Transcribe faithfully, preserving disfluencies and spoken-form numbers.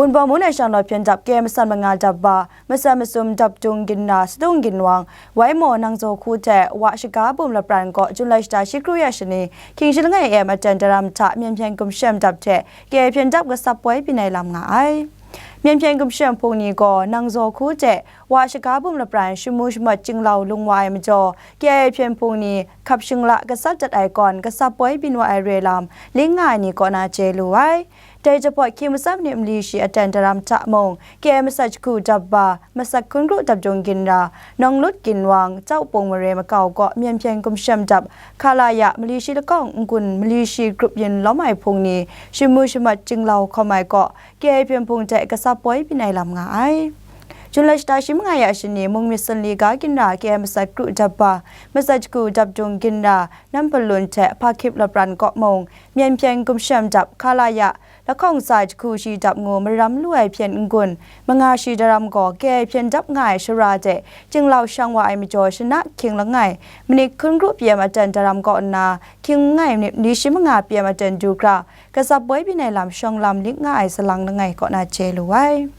Wunpawng Mung National Hpyen Dap K A masan manga dap ba, masan masum dap dung ginra Sadung Ginwang, Waimaw Nangzaw Hku hte Wa Shaga Bum Lapran kaw Jun lai shata shi kru ya shani, hkying shi langai A M aten daram hta Myen Hpyen Gumshem Dap hte K A Hpyen Dap gasap poi byin ai lam nga ai. Myen Hpyen Gumshem Hpung ni gaw Nangzaw Hku hte Wa Shaga Bum Lapran shamu shamat chyinglau lung wa ai majaw, K A Hpyen Hpung ni hkap shingla gasap dat ai kawn gasap poi byin wa ai re lam, ling nga ai ni kaw na chye lu ai. Dai jahpawt hkying matsam ni mali shi aten daram hta mung, K A masat jahku dap ba, masat hkun kru dap dung ginra, Nawng Lut Ginwang, Chau Pung Mare makau kaw Myen Hpyen Gumshem Dap, Khalaya mali shi lakawng n-gun mali shi grup yin lawm ai hpung ni, shamu shamat chyinglau hkawm ai kaw, K A Hpyen Hpung hte gasap poi byin ai lam nga ai. Jun lai shata shi manga ya shani, Mung Myit Sanli ga ginra K A masat kru dap ba, masat jahku dap dung ginra, Nampalun hte Hpakhip Lapran kaw mung, Myen Hpyen Gumshem Dap, Khalaya, lahkawng tsa jahku shi dap ngu maram lu ai hpyen n-gun, manga shi daram gaw K A Hpyen Dap nga ai shara de, chyinglau shang wa ai majaw shana hkying langai, manit hkun kru P M aten daram kaw nna, hkying langai manit mali shi manga P M aten du hkra, gasap poi byin ai lam shawng lam ling nga ai salang langai kaw na chye lu ai.